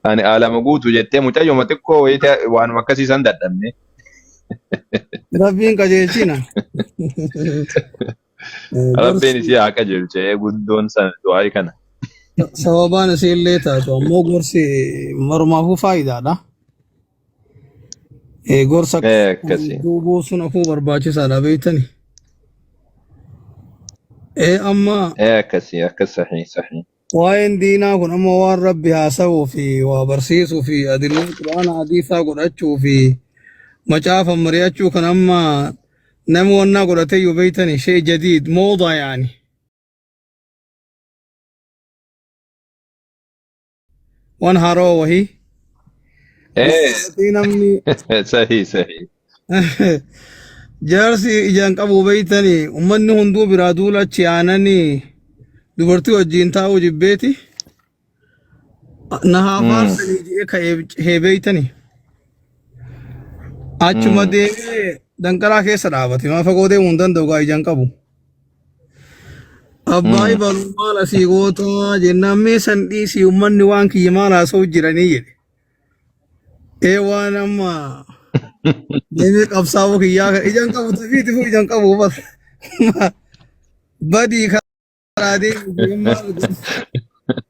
Ani aalama guutu jettee mucayyoma xiqqoo wayii waanuma akkasii san dadhabne. Rabbiin qajeelchina. Rabbiin isii haa qajeelche guddoon san du'aa'ii kana. Sababaan isii illee taatu ammoo gorsi marumaafuu faayidaadha. Gorsa Akkasii. duubuu sun afuu barbaachisaadha beektani. Amma Akkasii akkas sahii sahii. Waa'een diinaa kun amma waan Rabbi haasawuu fi waa barsiisuu fi adillaa quraana hadiisaa godhachuu fi macaafa mari'achuu kan amma namni wannaa godhatee yoo beektani shee jadiid moodaa yaani. Waan haarawaa wahii. Godhatee namni Sahii sahii. Jaarsi ijaan qabu beeytani ummanni hunduu biraa duula achi aananii dubartii wajjiin taa'uu jibbeeti na haa faarsanii jedhee ka'ee beeytani. Achuma deemee danqaraa keessa dhaabate maa fagoo deemuu hin danda'u gaa ijaan qabu. Abbaa ibaluu maal asii gootaa jennaan mee san dhiisii ummanni waan kiyya maal haasa'u jiranii jedhe. Ee waan amma deemee qabsaa'uu kiyyaa kan ijaan qabu tafiiti fu ijaan qabu bar. Badii karaa deemu jedhee maal godhu.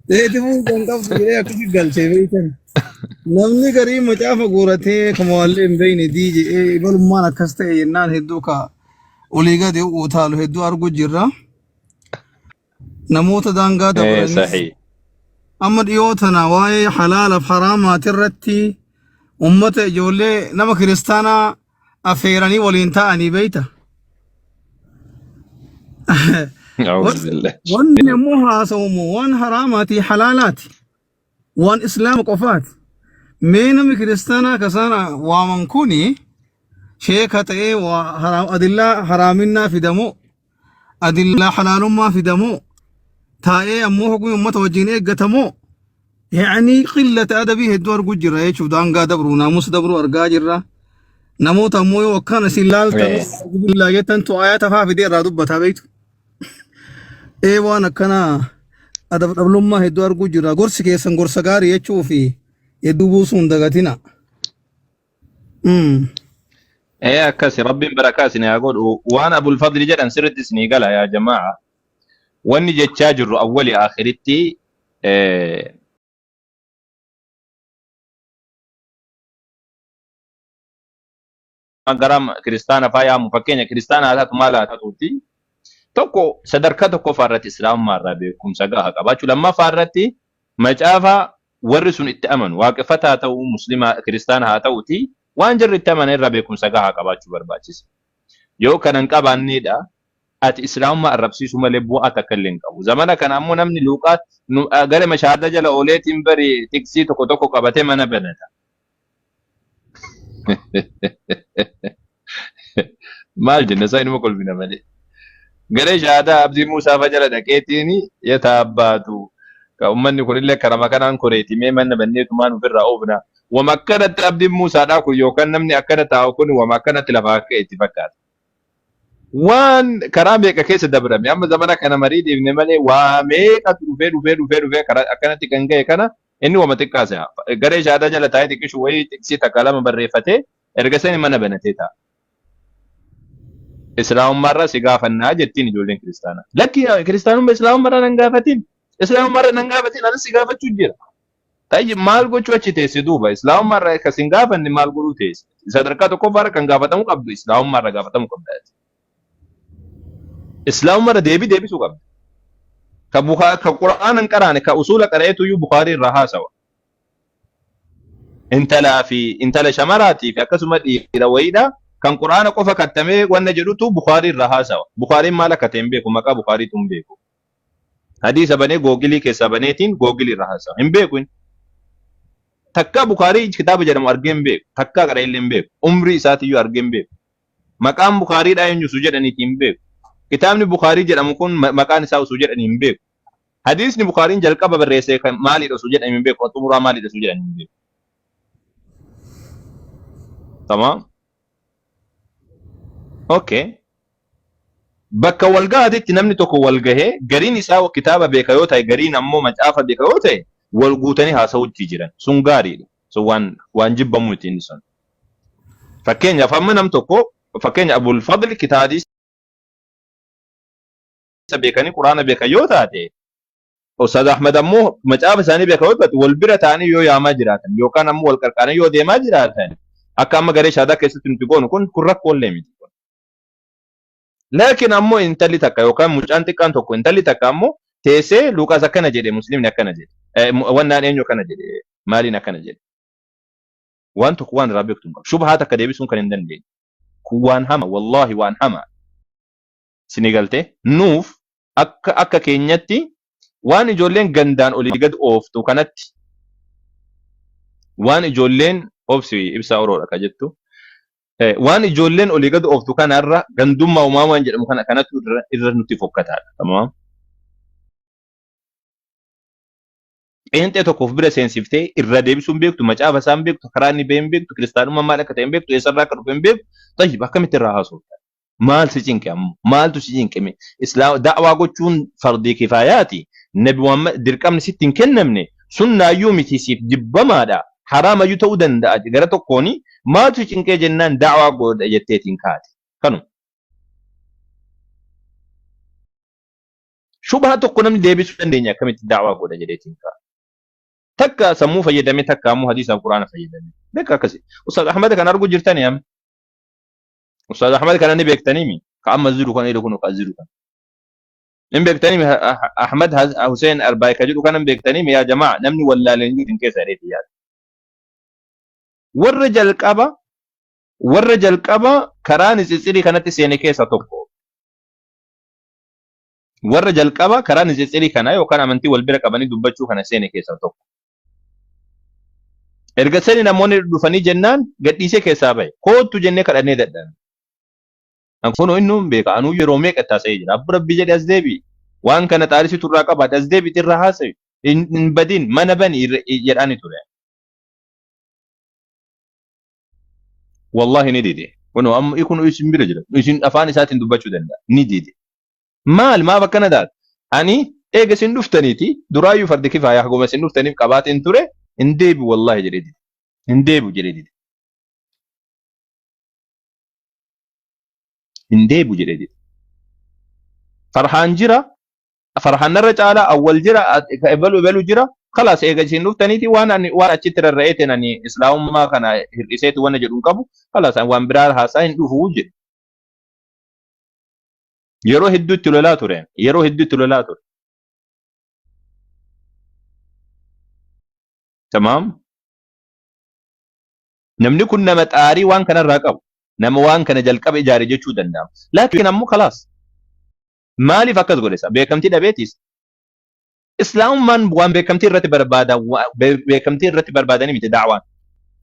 Deeti fu ijaan qabdu jedhee akkasi galchee beektan. Namni garii macaafa guuratee kama waallee hin beekne dii jedhee ibalummaan akkas ta'e jennaan hedduu ka olii gadi utaalu hedduu argu jirra. Namoota daangaa dabranii Sahii. amma dhiyoo tana waa'ee halaalaaf haraamaati irratti ummata ijoollee nama kiristaanaa affeeranii waliin ta'anii beeyta. A'uudhu billahi. Wanni ammoo haasawamu waan haraamaati halaalaati. Waan islaama qofaati. Mee namni kiristaanaa kasaan waaman kuni sheeka ta'ee adillaa haraaminaa fidamoo adillaa halaalummaa fidamoo taa'ee ammoo hukmii ummata wajjin eeggatamoo yaani qillata adabii hedduu argu jirra jechuuf daangaa dabruu naamusa dabruu argaa jirra. Namoota ammoo yoo akkana isin laaltan billaa jettantu ayata faa fidee irraa dubbataa beektu. Ee waan akkana adab dhablummaa hedduu arguu jirra. Gorsi keessan gorsa gaarii jechuu fi hedduu buusuu hin dagatina. Ee akkasi rabbiin barakaa isin haa godhu. Waan Abul Fadli jedhan sirriitti isinii gala yaa jamaa. Wanni jechaa jirru awwali akhiritti gara kiristaana faa yaamu fakkeenya kiristaana haa taatu maal haa taatuuti tokko sadarkaa tokkoffaa irratti islaamummaa irraa beekumsa gahaa qabaachuu lammaffaa irratti macaafa warri sun itti amanu waaqeffataa haa ta'u muslima kiristaana haa ta'uti waan jarri itti amanan irraa beekumsa gahaa qabaachuu barbaachisa. Yoo kana hin qabaanneedha ati islaamummaa arrabsiisuu malee bu'aa takka illee hin qabu. Zamana kana ammoo namni luuqaa gara mashahada jala ooleetiin bari tiksii tokko tokko qabatee mana banata. Maal jenna isaa inuma kolfina malee. Garee shahaadaa Abdii Muusaa fa jala dhaqeetiin yataa abbaatu. Ka ummanni kunillee karama kanaan koreeti mee mana banneetumaan ofirraa oofna. Wama akkanatti Abdiin Muusaadhaa kun yookaan namni akkana taa'u kun wama akkanatti lafaa akka itti fakkaata. Waan karaa meeqa keessa dabrame amma zamana kana marii dhiifne malee waa meeqatu dhufee dhufee dhufee dhufee karaa akkanatti kan ga'e kana inni wama xiqqaa se'a. Garee shahaadaa jala taa'ee xiqqishu wayii xiqsii takka lama barreeffatee erga sani mana banatee taa'a. Islaamummaarraa si gaafannaa jettiin ijoolleen kiristaanaa. Lakki kiristaanummaa islaamummaarraa nan gaafatin. Islaamummaarraa nan gaafatin anis si gaafachuu jira. Tayyib maal gochuu achi teesse duuba islaamummaarraa akka sin gaafanne maal godhuu teesse. Sadarkaa tokkoffaarra kan gaafatamuu qabdu islaamummaarraa gaafatamuu qabda. Islaamummaarra deebii deebisuu qabda. Ka Bukaa ka Qur'aana hin qaraane ka usuula qara'eetu iyyuu Bukaarii irraa haasawa. Intalaa fi intala shamaraatii fi akkasuma dhiira wayiidha kan Qur'aana qofa kattamee wanna jedhutu Bukaarii irraa haasawa. Bukaariin maal akka ta'e hin beeku maqaa Bukaariitu hin beeku. Hadiisa banee googilii keessaa baneetiin googilii irraa haasawa. Hin beeku inni. Takkaa Bukaarii kitaaba jedhamu argee hin beeku. Takkaa qara'ee illee hin beeku. Umrii isaatiyyuu argee hin beeku. Maqaan Bukaariidhaa eenyu osoo jedhaniiti hin beeku. Kitaabni Bukaarii jedhamu kun maqaan isaa osoo jedhanii hin beeku. Hadiisni Bukaariin jalqaba barreesse kan maaliidha osoo jedhanii hin beeku. Kan xumuraa maaliidha osoo jedhanii hin beeku. Tamaam. Okay. Bakka wal gahaatitti namni tokko wal gahee gariin isaa kitaaba beeka yoo ta'e gariin ammoo macaafa beeka yoo ta'e Wal guutanii haasa'utti jiran. Sun gaariidha. Sun waan jibbamu miti inni sun. Fakkeenyaaf amma nam tokko, fakkeenya Abul Fadl, kitaaba isa beekanii, Quraana beekan yoo taate, Ustaaz Ahmad ammoo macaafa isaanii beekan yoo taate, wal bira ta'anii yoo yaamaa jiraatan yookaan ammoo wal qarqaaranii yoo deemaa jiraatan, akka amma garee shaadaa keessatti nuti goonu kun rakkoolee miti. Laakiin ammoo intalli takka yookaan mucaan xiqqaan tokko, intalli takka ammoo teessee Luqaas akkana jedhe, Muslimni akkana jedhe, wannaan eenyu akkana jedhe, maaliin akkana jedhe. Waan tokko waan irraa beektu hin qabu. Shubhaa takka deebisuun kan hin dandeenye. Kun waan hama, wallaahi waan hama. Sini galtee nuuf akka keenyatti waan ijoolleen gandaan olii gad ooftu kanatti, waan ijoolleen obsi ibsaa oroodha ka jettu, waan ijoolleen olii gad ooftu kanarra gandummaa uumamaan jedhamu kana kanatu irra nutti fokkataadha. Tamam. Qeenxee tokko of bira seensiftee irra deebisuun beektu, macaafa isaan beektu, karaa inni baheen beektu, kiristaanummaa maal akka ta'e hin beektu, eessarraa akka dhufe hin beektu. Tayyib, akkamitti irraa haasofta? Maal si cinqe ammoo? Maaltu si cinqe? Islaam da'waa gochuun fardii kifaayaati. Nabi Muhammad dirqamni sitti hin kennamne, sunnaayyuu miti, siif jibbamaadha. Haraamayyuu ta'uu danda'a gara tokkooni. Maaltu si cinqee jennaan da'waa godha jetteetiin kaate. Kanuma. Shubhaa tokko namni deebisuu dandeenya, akkamitti da'waa godha jedheetiin ka'a. Takka sammuu fayyadamee, takka ammoo hadiisaaf Quraana fayyadamee. Beeka akkasi. Ustaaz Ahmad kan argu jirtanii amma. Ustaaz Ahmad kana ni beektanii mi? Ka amma jiru kana kun ka jiru kana. Hin beektanii mi? Ahmad Hussein Arbaay ka jedhu kana hin beektanii mi? Yaa jamaa, namni wallaaleen jiru hin keessa jedheeti yaada. Warra jalqaba karaa nitsitsirii kanatti seene keessa tokko. Warra jalqaba karaa nitsitsirii kana yookaan amantii wal bira qabanii dubbachuu kana seene keessaa tokko. Erga sani namoonni dhufanii jennaan gadhiisee keessaa bahe. Koottu jennee kadhannee dadhabne. Kun inni hin beeka. Anuu yeroo meeqa itti haasa'ee jira. Abbu Rabbi jedhe as deebi'i. Waan kana xaalisitu irraa qabaate as deebi'i, irraa haasa'i. Hin badin, mana bani jedhaani ture. Wallahi ni dide. Kun amma kun isin bira jira. Isin afaan isaatiin dubbachuu danda'a. Ni dide. Maal, maaf akkana taate? Ani eega isin dhuftaniiti duraayyuu fardi kifaayaa haguma isin dhuftaniif qabaateen ture, hin deebi'u wallahi jedhee dide. Hin deebi'u jedhee dide. Hin deebi'u jedhee dide. Farhaan jira. Farhaan narra caalaa awwal jira. Ebalu ebalu jira. Kalaas, eega isin dhuftaniiti waan ani waan achitti rarra'eetiin ani islaamummaa kana hir'iseeti wanna jedhu hin qabu. Kalaas, ani waan biraa haasaa hin dhufu jedhe. Yeroo hedduu itti lolaa ture. Yeroo hedduu itti lolaa ture. Tamaam. Namni kun nama xaarii waan kanarraa qabu. Nama waan kana jalqaba ijaare jechuu danda'ama. Laakiin ammoo kalaas. Maaliif akkas godhe isa? Beekamtii dhabeetis. Islaamummaan waan beekamtii irratti barbaadan, beekamtii irratti barbaadanii miti da'waan.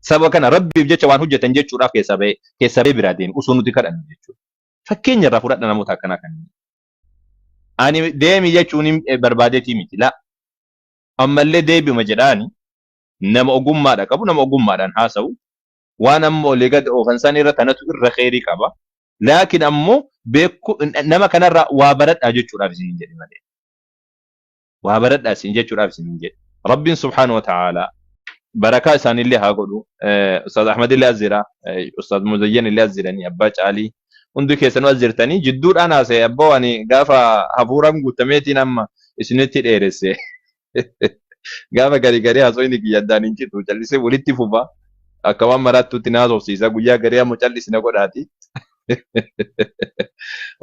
Saba kana Rabbiif jecha waan hojjetan jechuudhaaf keessaa bahee biraa deeme osoo nuti kadhannu jechuudha. Fakkeenya irraa fudhadha namoota akkanaa kanneen. Ani deemi jechuun barbaadeetii miti. La. Ammallee deebi'uma jedhaani, nama ogummaadha qabu, nama ogummaadhaan haasa'u, waan amma olii gad oofan san irra tanatu irra kheyrii qaba. Laakiin ammoo beeku nama kanarraa waa baradhaa jechuudhaaf isin jedhe malee. Waa baradhaa isin jechuudhaaf isin jedhe. Rabbiin subhaanahu wa ta'ala barakaa isaaniillee haa godhu. Ustaaz Ahmad illee as jira. Ustaaz Muzayyan illee as jiranii, abbaa caalii. Hundi keessanuu as jirtanii jidduudhaan haasa'e. Abboo, ani gaafa hafuuraan guutameetiin amma isinitti dheeresse. Gaafa garii garii haasofni kiyya addaan hin citu, callisee walitti fufa. Akka waan maraattuutti na haasofsiisa. Guyyaa garii ammoo callisina godhaati.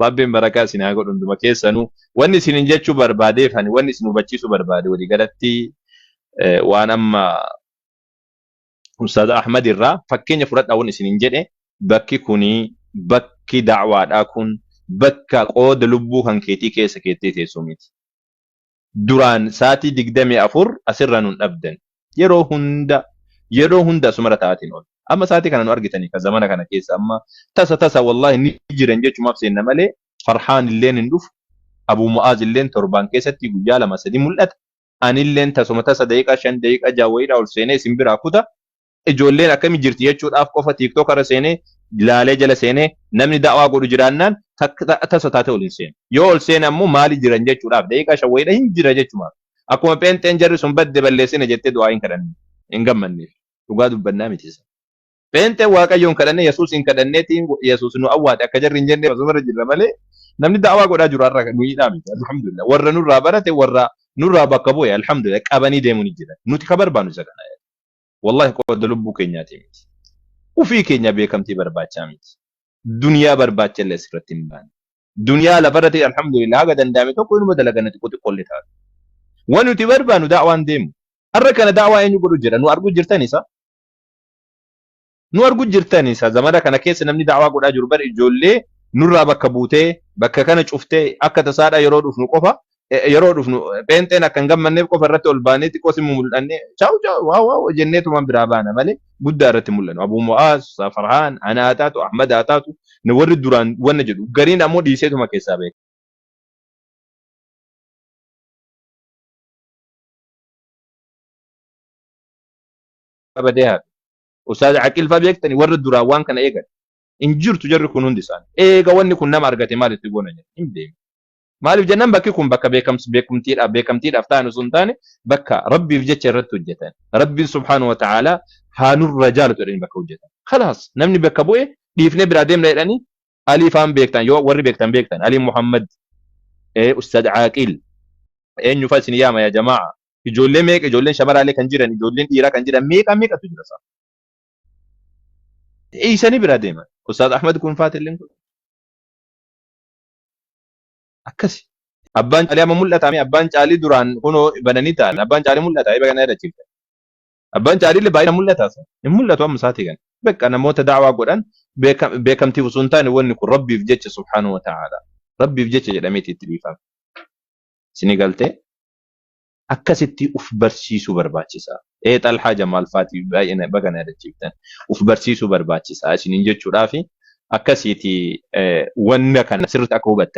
Rabbiin barakaa isin haa godhu hunduma keessanuu. Wanni isin jechuu barbaadeef, ani wanni isin hubachiisuu barbaade waliigalatti waan amma Ustaaz Ahmad irraa fakkeenya fudhadhaa wanni isin jedhe, bakki kuni, bakki da'waadhaa kun bakka qooda lubbuu kan keetii keessa keettee teessu miti. Duraan sa'aatii 24 asirraa nun dhabdan. Yeroo hunda, yeroo hunda asumarra ta'aatiin oolu. Amma sa'aatii kana nu argitanii ka zamana kana keessa amma tasa tasa wallahi ni jiran jechumaaf seenna malee, Farhaan illeen hin dhufu. Abuu Mu'aaz illeen torbaan keessatti guyyaa lama sadi mul'ata. Anilleen tasuma tasa daqiiqaa 5, daqiiqaa 6 wayiidhaa ol seenee isin biraa kuta. Ijoolleen akkami jirti jechuudhaaf qofa TikTok irra seenee laalee jala seenee, namni da'waa godhu jiraannaan tasa taatee ol hin seenu. Yoo ol seene ammoo maali jiran jechuudhaaf daqiiqaa 5 wayiidha hin jira jechumaaf. Akkuma pheenxeen jarri sun badde balleessine jettee du'aa hin kadhanne. Hin gammanneef. Dhugaa dubbannaa miti isa. Pheenxeen Waaqayyoon kadhanne, Yesuusiin kadhanneetiin Yesuus nu awwaate akka jarri hin jenne asumarra jirra malee namni da'awaa godhaa jiru har'a nuyiidhaa miti. Alhamdulillah. Warra nurraa barate, warra nurraa bakka bu'e, alhamdulillah, qabanii deemuu ni jira. Nuti ka barbaannu isa kana. Wallahi qooda lubbuu keenyaati miti. Ufii keenya beekamtii barbaachaa miti. Duniyaa barbaacha illee asirratti hin baane. Duniyaa lafarratti alhamdulillah haga danda'ame tokko inuma dalaganna, xiqqoo xiqqoollee taatu. Waan nuti barbaannu da'waan deemu. Har'a kana da'waa eenyu godhu jira? Nu arguu jirtan isa? Nu arguu jirtan isa? Zamana kana keessa namni da'waa godhaa jiru bar ijoollee nurraa bakka buutee bakka kana cuftee akka tasaadha yeroo dhufnu qofa, yeroo dhufnu pheenxeen akka hin gammanneef qofa irratti ol baanee xiqqoo si mul'annee chaaw chaaw waaw waaw jenneetumaan biraa baana malee guddaa irratti mul'annu. Abuu Mu'aaz, Farhaan, ana haa taatu, Ahmad haa taatu, warri duraan wanna jedhu gariin ammoo dhiiseetuma keessaa beeka. Badee hafe. Ustaaz Aqil fa beektani, warra duraan waan kana eegan. Hin jirtu jarri kun hundi isaanii. Eega wanni kun nama argate maal itti goona jedhan. Hin deemu. Maaliif jennaan, bakki kun bakka beekamtiidhaaf ta'an osoo hin taane bakka Rabbiif jecha irratti hojjetan. Rabbiin subhaanahu wa ta'aalaa haa nurra jaalatu jedhanii bakka hojjetan. Khalaas, namni bakka bu'e dhiifnee biraa deemna jedhanii. Alii faan beektan, yoo warri beektan beektan, Alii Muhammad, Ustaad Aaqil, eenyu fa'a isin yaama yaa jamaa. Ijoollee meeqa, ijoolleen shamaraalee kan jiran, ijoolleen dhiiraa kan jiran, meeqa meeqatu jira isaa. Dhiisanii biraa deeman. Ustaad Ahmad kun faatilleen kun. Akkasi. Abbaan Caalii amma mul'ata mee? Abbaan Caalii duraan kunoo bananii ta'an. Abbaan Caalii mul'ata eeba kana yaadachiifte. Abbaan Caalii illee baay'ina mul'ata isa. Hin mul'atu amma isaatii kana. Bakka namoota da'waa godhan beekamtiif osoo hin taane wanni kun Rabbiif jecha, subhaanahu wa ta'ala. Rabbiif jecha jedhameeti itti dhiifama. Isinii galtee? Akkasitti uf barsiisuu barbaachisa. Ee, Xalhaa Jamaal faatii baay'ee baga na yaadachiiftan. Uf barsiisuu barbaachisa isiniin jechuudhaafi akkasiiti wanna kana sirriitti akka hubattan.